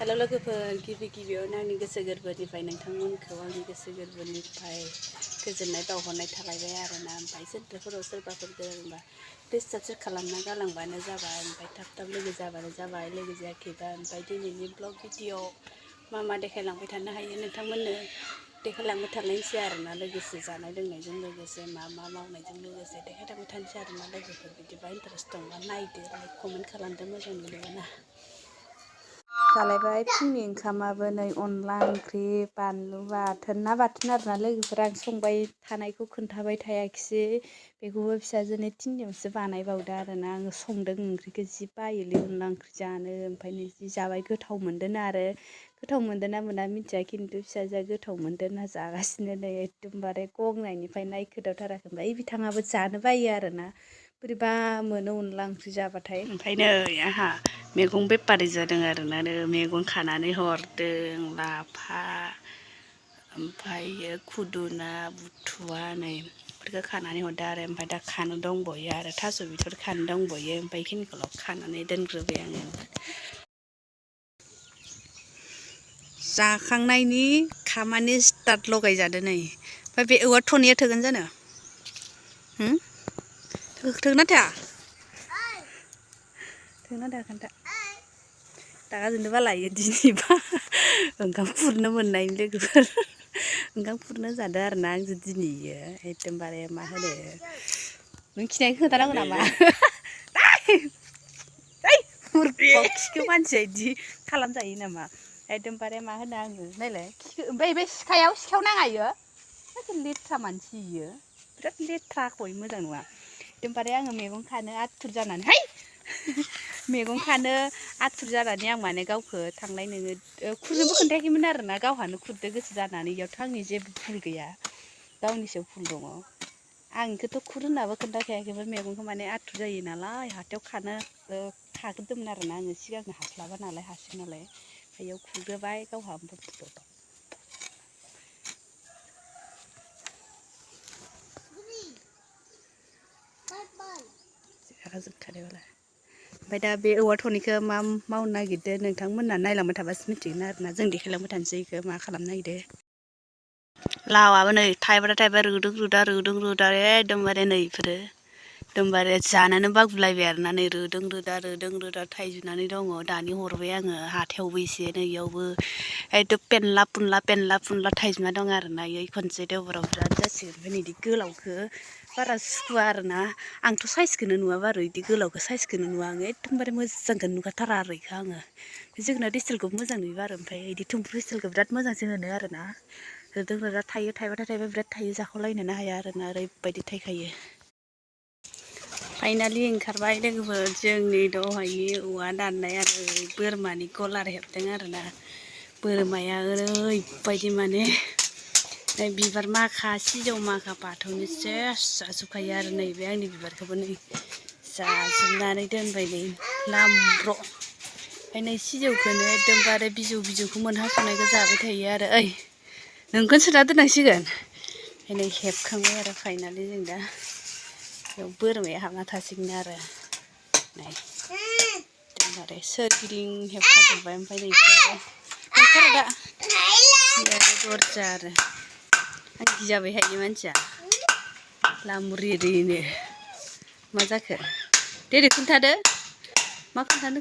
हेल' लोगोफोर गिबियावनो आंनि गोसो गोरबोनिफ्राय नोंथांमोनखौ आंनि गोसो गोरबोनिफ्राय गोजोननाय बावहरनाय थालायबाय आरोना ओमफ्राय सेन्टारफोराव सोरबाफोर गोरोंबा प्लिज साबस्क्राइब खालामना गालांबानो जाबाय ओमफ्राय थाब लोगो जाबानो जाबाय लोगो जायाखैबा ओमफ्राय दिनैनि ब्लग भिडिअ मा मा देखायलांबाय थानो हायो नोंथांमोननो देखायलांबाय थानायसै आरोना लोगोसे जानाय लोंनायजों लोगोसे मा मावनायजों लोगोसे देखायलांबाय थानोसै आरोना लोगोफोर बिदिबा इन्टारेस्ट दंबा नायदो लाइक कमेन्ट खालामदो मोजां नुदोंबा जालायबाय फुंनि ओंखामाबो नै अनला ओंख्रि बानलु बाथोन ना बाथोन आरोना लोगोफोर आं संबाय थानायखौ खोन्थाबाय थायाखिसै बेखौबो फिसाजोनो थिननायावसो बानायबावदो आरोना आङो संदों ओंख्रिखौ जि बायोलै अनला ओंख्रि जानो ओमफ्राय जि जाबाय गोथाव मोनदों आरो गोथाव मोनदों ना मोना मिथिया खिन्थु फिसाजोआ गोथाव मोनदों ना जागासिनो नै एकदमबारे गंनायनिफ्राय नायखोदावथाराखै ओमफ्राय बिथाङाबो जानो बायो आरोना बोरैबा मोनो अनला ओंख्रि जाबाथाय ओमफ्राय नै आंहा मैगं बेफारि जादों आरोना मैगं खानानै हरदों लाफा ओमफ्रायो खुदुना बुथुवा नै बेफोरखौ खानानै हरदों आरो ओमफ्राय दा खानो दंबावयो आरो थास' बिथर खानो दंबावयो ओमफ्राय बेखिनिखौल' खानानै दोनग्रोबाय आङो जाखांनायनि खामानि स्टार्ट लगायजादो नै ओमफ्राय बे औवा थनैया थोगोन जानो थोगोना थाया थोगोना थाया खोन्था दागा जोंनोबा लायो दिनैबा ओंखाम खुरनो मोननायनि लोगोफोर ओंखाम खुरनो जादों आरोना आंजों दिनैयो एकदमबारे मा होनो नों खिनायखौ खोन्थानांगौ नामा खिखौ मानसिया बिदि खालामजायो नामा एकदमबारे मा होनो आङो नायलाय ओमफ्राय बे सिखायाव नाङा इयो लेथ्रा मानसि इयो बिराद लेथ्रा खय मोजां नङा एकदमबारे आङो मैगं खानो आथुर जानानै मैगं खानो आथुर जानानै आं माने गावखौ थांनाय नोङो खुरनोबो खोन्थायाखैमोन आरोना गावहानो खुरदो गोसो जानानै इयावथ' आंनि जेबो भुल गैया गावनिसो भुल दङ आं बेखौथ' खुर होननाबो खोन्थाखायाखैमोन मैगंखौ माने आथुर जायो नालाय हाथायाव खानो थाग्रोदोंमोन आरोना आङो सिगांनो हास्लाबा नालाय हारसिं नालाय बेयाव खुरग्रोबाय गावहा ओमफ्राय फुद'बाय जोबखानायबालाय ओमफ्राय दा बे औवा थनैखौ मा मावनो नागिरदों नोंथांमोनहा नायलांबाय थाबासो मिथिगोन आरोना जों देखायलांबाय थानोसै बेखौ मा खालामनो नागिरदों लावाबो नै थाइबा रोदों रोदा एकदमबारे नै बेफोरो एकदमबारे जानोनो बागुलायबाय आरोना नै रोदों रोदा थाइजुनानै दङ दानि हरबाय आङो हाथायावबो एसे नै इयावबो एकदम पेनला पुनला थाइजुना दं आरोना इयो खनसे देवबाराव बिराद जासिगोन ओमफ्राय बिदि गोलावखौ बारा सुखुवा आरोना आंथ' साइजखौनो नुवा बारु बिदि गोलावखौ साइजखौनो नुवा आङो एकदमबारे मोजांखौनो नुखाथारा आरो बेखौ आङो जोगोनार स्टाइलखौबो मोजां नुयो आरो ओमफ्राय बिदि थुमफ्रु स्टाइलखौ बिराद मोजांसो मोनो आरोना रोदों रोदा थायो थाइबाथाय बिराद थायो जाख'लायनोनो हाया आरोना ओरैबायदि थायखायो फाइनालि ओंखारबाय लोगोफोर जोंनि दहायनि औवा दाननाय आरो बोरमानि गलार हेबदों आरोना बोरमाया ओरैबायदि माने बिबार माखा सिजौ माखा बाथौनि सेस जाजोबखायो आरो नैबे आंनि बिबारखौबो नै जाजोबनानै दोनबाय नै लामब्र' ओमफ्राय नै सिजौखौनो एकदमबारे बिजौखौ मोनहास'नायखौ जाबाय थायो आरो ओइ नोंखौनो सोना दोननांसिगोन ओमफ्राय नै हेबखांबाय आरो फाइनालि जों दा बेयाव बोरमाया हाबना थासिगोन आरो नै एकदमबारे सोरगिदिं हेबखाजोब्बाय ओमफ्राय नै आरो दा दरजा आरो आं गिजाबाय थायो मानसिया लामुरिनो मा जाखो दे खोन्थादो मा खोन्थादो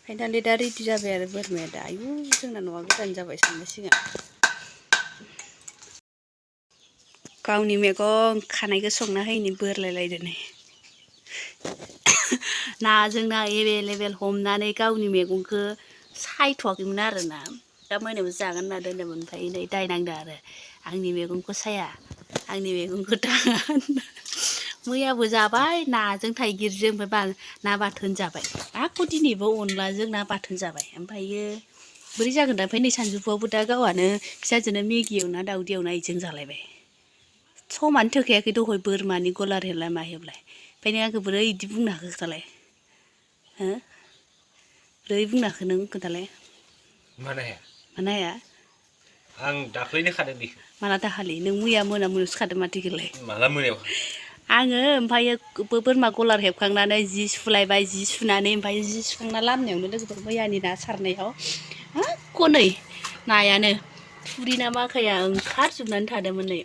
फाइनालि दा रेडि जाबाय आरो बोरमाया दा आयु जोंना न'आ गोदान जाबाय साननांसिगोन गावनि मैगं खानायखौ संना होयिनि बोरलायलायदो नै नाजोंना एभेलेबेल हमनानै गावनि मैगंखौ सायथ'वाखैमोन आरोना दा मोनायाव जागोन होनना दोनदोंमोन ओमफ्राय नै दाय नांदो आरो आंनि मैगंखौ साया आंनि मैगंखौ दाङा मैयाबो जाबाय नाजों थाइगिरजों ओमफ्राय ना बाथोन जाबाय आरो दिनैबो अनलाजों ना बाथोन जाबाय ओमफ्रायो बोरै जागोन दा ओमफ्राय नै सानजौफुआवबो दा गावहानो फिसाजोनो मेगि एवना दाउदै एवना इजों जालायबाय समानो थोखायाखै दहाय बोरमानि गलार हेबलाय मा हेबलाय ओमफ्राय नों आंखौ बोरै बिदि बुंनो हाखो खोन्थालाय हो बोरै बुंनो हाखो नों खोन्थालाय मानो हाया आं दाख्लैनो खादों बेखौ माला दाखालि नों मैया मोनायावसो खादों माथो बेखौलाय माला मोनायाव आङो ओमफ्राय बोरमा गलार हेबखांनानै जि सुलायबाय जि सुनानै ओमफ्राय जि सुखांना लामनायावनो लोगोफोर मैयानि ना सारनायाव हनै नायानो थुरि ना माखाया ओंखारजोबनानै थादोंमोन नै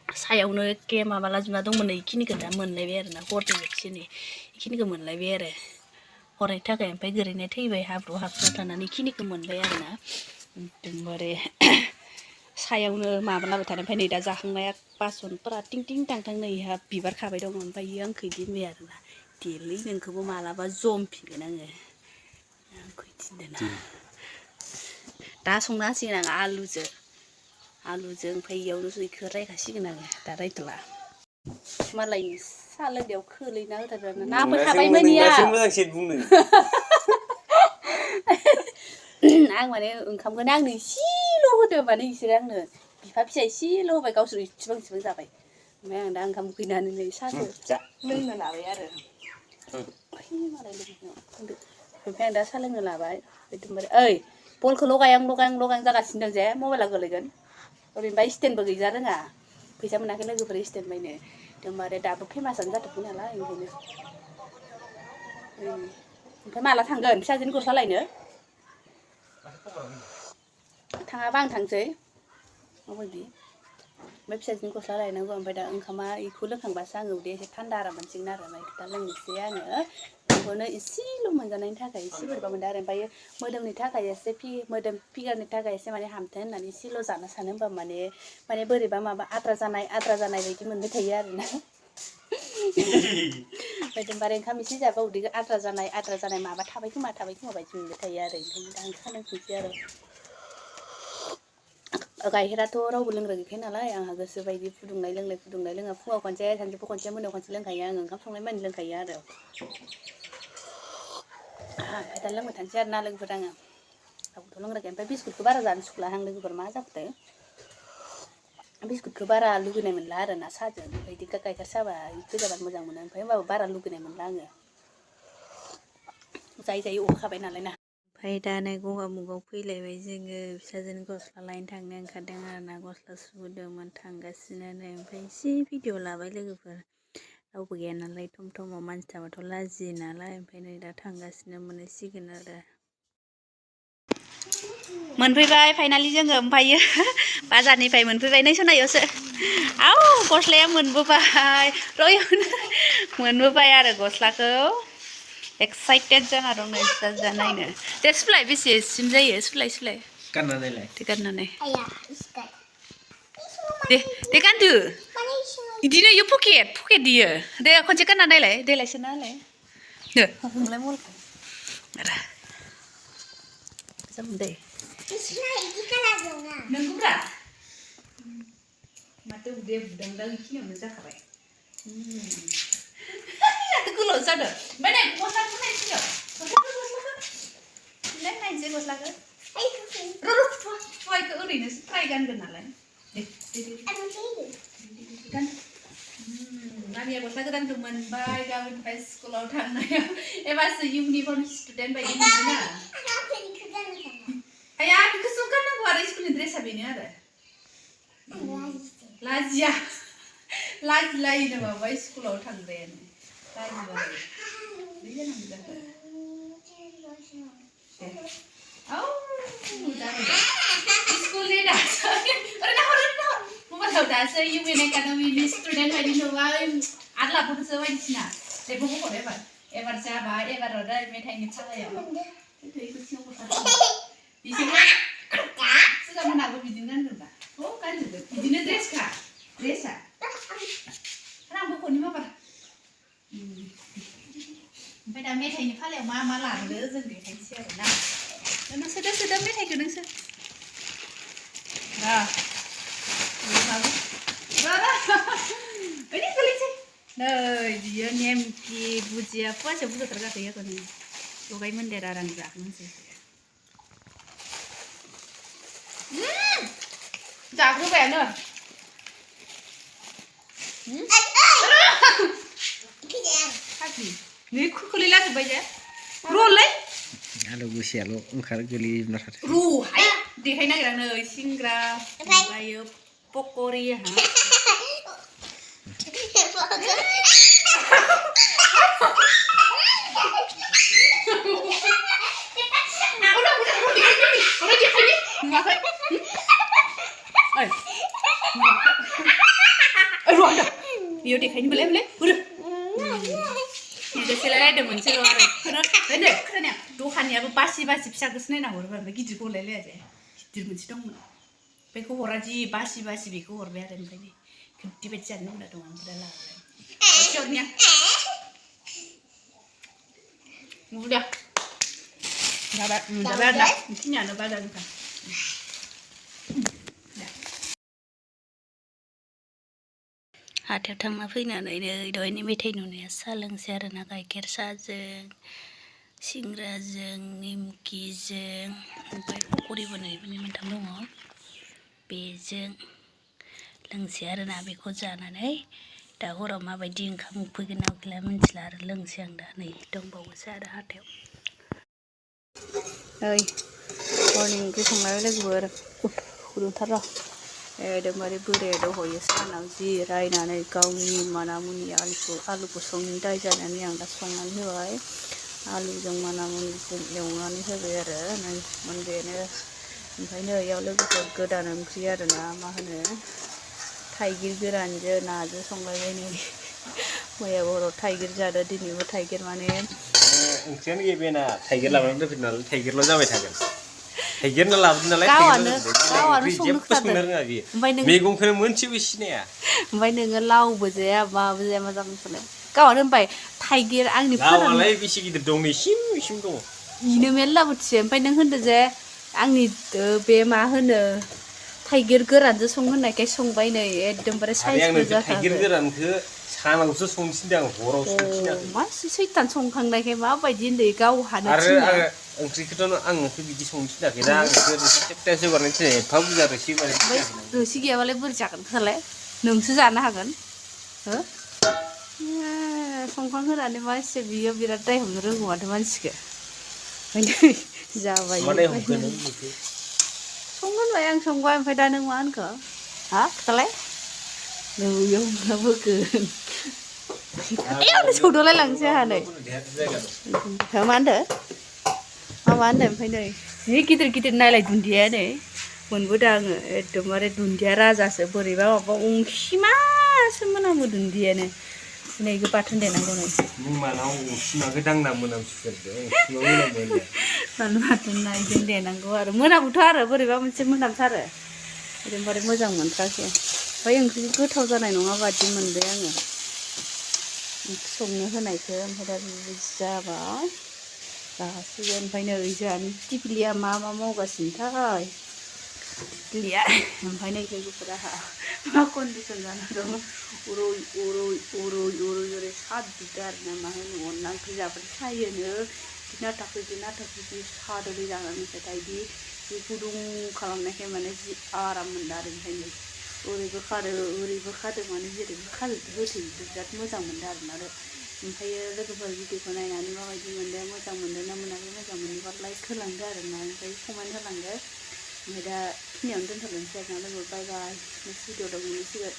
सायावनो एखे माबाला जोबना दंमोन नै बेखिनिखौ दा मोनलायबाय आरो ना हरनि बोथिसे बेखिनिखौ मोनलायबाय आरो हरनायनि थाखाय ओमफ्राय गोरैनो थैबाय हाब्रु हाबना थानानै बेखिनिखौ मोनबाय आरो ना एकदमबारे सायावनो माबालाबाय थादों ओमफ्राय नै दा जाखांनाया बासनफोरा टिं टिं टां टां नैहा बिबार खाबाय दङ ओमफ्राय इयो आंखौ इदि होनबाय आरो ना देलै नोंखौबो मालाबा जमफिनगोन आङो आंखौ इदि होनदों दा संना होसिगोन आं आलुजों ओमफ्राय इयावनो इखौ रायखासिगोन आङो दा रायथ'ला मालायनि साहा लोंनायाव खोलैना होथारदों नाफोर थाबायमोन इया आं माने ओंखामखौनो आंनो इसेल' होदो माने इसोरो आंनो बिफा फिसा इसेल' होबाय गावसोर इसिबां जाबाय ओमफ्राय आं दा ओंखाम उखैनानै नै साहाखौ लोंनो लाबाय आरो मालाय लोगोफोरनाव ओमफ्राय आं दा साहा लोंनो लाबाय एकदमबारे ओइ बलखौ लगायां जागासिनो दं जे मबाइला गोलैगोन ओरैनोबा स्टेन्डबो गैजा रोङा फैसा मोनाखै लोगोफोर स्टेन्ड बायनो एकदमबारे दाबो फेमासआनो जाथारबाय नालाय ओंखायनो ओमफ्राय माला थांगोन फिसाजोनि गस्ला लायनो थाङाबा आं थांसै माबायदि ओमफ्राय फिसाजोनि गस्ला लायनांगौ ओमफ्राय दा ओंखामा इखौ लोंखांबासो आङो उदैया एसे थान्दा आराम मोनसिगोन आरो ओमफ्राय दा लोंनोसै आङो बेखौनो इसेल' मोनजानायनि थाखाय एसे बोरैबा मोनदों आरो ओमफ्राय मोदोमनि थाखाय एसे मोदोम फिगारनि थाखाय एसे माने हामथों होननानै एसेल' जानो सानो होमबा माने बोरैबा माबा आद्रा जानाय बायदि मोनबाय थायो आरोना एकदमबारे ओंखाम एसे जाबा उदैखौ आद्रा जानाय माबा थाबाय खोमा बायदि मोनबाय थायो आरो ओंखायनो दा आं साहा लोंफिनसै आरो गाइखेराथ' रावबो लोंग्रा गैखाया नालाय आंहा गोसो बायदि फुदुंनाय लोङा फुङाव खनसे सानजौफु खनसे मोनायाव खनसे लोंखायो आङो ओंखाम संनाय मानि लोंखायो आरो ओमफ्राय दा लोंबाय थानोसै आरो ना लोगोफोर आङो रावबोथ' लोंग्रा गैया ओमफ्राय बिस्कुटखौ बारा जानो सुखुला आं लोगोफोर मा जाखोथाय बिस्कुटखौ बारा लुगैनाय मोनला आरो ना साहाजों ओमफ्राय बिदि गाइखेर साबा गोजाबा मोजां मोनो ओमफ्राय होमबाबो बारा लुगैनाय मोनला आङो जायै अरखाबाय नालाय ना ओमफ्राय दा नै गगामुगाव फैलायबाय जोङो फिसाजोनि गस्ला लायनो थांनो ओंखारदों आरो ना गस्ला सुबोदोंमोन थांगासिनो नै ओमफ्राय एसे भिडिअ लाबाय लोगोफोर रावबो गैया नालाय थम थमाव मानसि थाबाथ' लाजियो नालाय ओमफ्राय नै दा थांगासिनो मोनहैसिगोन आरो मोनफैबाय फाइनालि जोङो ओमफ्रायो बाजारनिफ्राय मोनफैबाय नै सनायावसो गस्लाया मोनबोबाय मोनबोबाय आरो गस्लाखौ एक्साइटेड जाना दं नै फिसाजोआ नायनो दे सुलाय बेसेसिम जायो सुलाय गाननानैलाय गाननानै दे गानदो बिदिनो इयो पकेट इयो दे खनसे गानना नायलाय देलायसोना नायलाय दे हमलाय मलखौ जागोन दे नंगौब्रा माथो उदैया बुदोंदां बेखिनियावनो जाखाबाय गोलाव जादों ओमफ्राय नाय गस्लाखौ नायनोसै गस्लाखौ फुवायखौ ओरैनोसो ट्राय गानगोन नालाय गान मामिया गस्ला गोदानखौ मोनबाय गाबोननिफ्राय स्कुलाव थांनायाव एबारसो इउनिफर्म स्टुडेन्ट बायदि मोनबायना आया बेखौसो गाननांगौ आरो स्कुलनि ड्रेसा बेनो आरो लाजिलायोनो माबा स्कुलाव थांग्रायानो लाजिबालाय स्कुलनि दासो मबाइलाव दासो इउएन एकाडेमिनि स्टुडेन्ट बायदि नुबाय आरो लाबोदोंसो बायदिसिना जेबो बहर एबार जाबाय एबार हरदो मेथाइनि फालायाव बिसोरो सिगां मोनाबो बिदिनो गानगोनबा गानजोबगोन बिदिनो ड्रेसा रांबो खनि माबार ओमफ्राय दा मेथाइनि फालायाव मा लाबोदो जों देखायनोसै आरो ना सोदो मेथाइखौ नोंसो गोलैसै नै बियो नेमखि बुजिया फुवासेयाव बुरजाथार गाखोयो आरो नै लगाय मोन्देर आरो आं जाहोनोसै जाग्रोबायानो नै खोलैला जोब्बाय जे रलै आलु गोसायाल' ओंखारो गोलैजोबना थाथों रुहाय देखाय नागिरा नै सिंग्रा ओमफ्रायो पक'रि Yêu thì khánh lên lên, thì sẽ lại được mình sẽ rồi, cái này cái này, đồ khăn nhà basi pisa cái này nào rồi mà cái gì cũng lấy lấy vậy, thì mình sẽ đông, bây giờ hora gì basi bây giờ hora về rồi bây giờ, cái tí bây giờ nó đã đông ăn đã là, chốt nha, mua đi, đã bán đã, nhà nó bán được cả. हाथायाव थांना फैनानै दहायनि मेथाइ नुनाया साहा लोंसै आरोना गाइखेर साहाजों सिंग्राजों निमकिजों ओमफ्राय पकरिबो मोनथाम दङ बेजों लोंसै आरोना बेखौ जानानै दा हराव माबायदि ओंखाम उखैगोन ना उखैला मिथिला आरो लोंसै आं दा नै दंबावोसो आरो हाथायाव ओइ मर्निं ओंख्रि संनाय लोगोबो आरो गुदुंथार र' एकदमबारे बोराया दहयो सानाव जिरायनानै गावनि मानामुनि आलुखौ संनो दाय जानानै आं दा संनानै होबाय आलुजों मानामुनिजों एवनानै होबाय आरो नै मोनबायानो ओमफ्राय नै इयाव लोगोफोर गोदान ओंख्रि आरोना मा होनो थाइगिर गोरानजों नाजों संलायबाय नै मैया हराव थाइगिर जादो दिनैबो थाइगिर माने ओंख्रियानो गैबायना थाइगिर लाबोनानै दोनफैदो नालाय थाइगिरल' जाबाय थागोन थाइगिरनो लाबोदो नालाय गावआनो संनो रोङा बियो मैगंखौनो मोनसेबो सिनाया ओमफ्राय नोङो लावबो जाया माबो जाया मा जागोन गावआनो होनबाय थाइगिर आंनि लावालाय बेसे गिदिर दं इसिम दङ इनो मेरला बोथिसे ओमफ्राय नों होनदो जे आंनि बे मा होनो थाइगिर गोरानजों सं होननायखाय संबाय नै एकदमबारे साइजबो जाखाबाय थाइगिर गोरानखौ सानावसो संसिनदों आं हराव संसिनाखै मा सैतान संखांनायखाय माबायदि होनदो गावहानो आरो आङो ओंख्रिखौथ' आं ओंख्रि बिदि संनो थिनाखै दा आं रोसि थेबथायासो हरनाय थिनाय एफा बुरजा रोसि बानाय रोसि गैयाबालाय बोरै जागोन खोलाय नोंसो जानो हागोन हो संखां होनानै मानसि बियो बिराद दाय हमनो रोंगौ माथो मानसिखौ जाबाय संगोनबाय आं संबाय ओमफ्राय दा नों मा होनखो हा खोथालाय नोंयाव मा बोगोन आंनो सौदोलाय लांसै आंहा नै मा होनदो ओमफ्राय नै जि गिदिर गिदिर नायलाय दुन्दिया नै मोनबोदों आङो एकदमबारे दुन्दिया राजासो बोरैबा माबा अंखिमासो मोनामो दुन्दियानो नै इखौ बाथोन देनांगौ नै मानाव अंखिमाखौ दांना मोनामसिगोन बानलु बाथोन नायजों देनांगौ आरो मोनामोथ' आरो बोरैबा मोनसे मोनामथारो एकदमबारे मोजां मोनथाराखै ओमफ्राय ओंख्रि गोथाव जानाय नङा बादि मोनबाय आङो संनो होनायखौ ओमफ्राय दा बिदि जाबाय जासिगोन ओमफ्राय नै जोंहानि टिकलिया मा मावगासिनोथाय टिकलिया ओमफ्राय नै लोगोफोरा मा कन्डिसन जाना दं उरै साजोबदो आरोना मा होनो अनला ओंख्रि जाबाथाय सायोनो बिदि सादोलै जानानै दा बिदि गुदुं खालामनायखाय माने जि आराम मोनदों आरो ओंखायनो ओरैबो खादों माने जेरैबो होथेजोबदो बिराद मोजां मोनदों आरोना ओमफ्रायो लोगोफोर भिडिअखौ नायनानै माबायदि मोनदों मोजां मोनदों ना मोनाखै मोजां मोनोबा लाइक होलांदो आरोना ओमफ्राय कमेन्ट होलांदो ओमफ्राय दा खिनियावनो दोनथ'लायनोसै आरोना लोगो बाय बाय नेक्स्ट भिडिअ' दं मोनसिगोन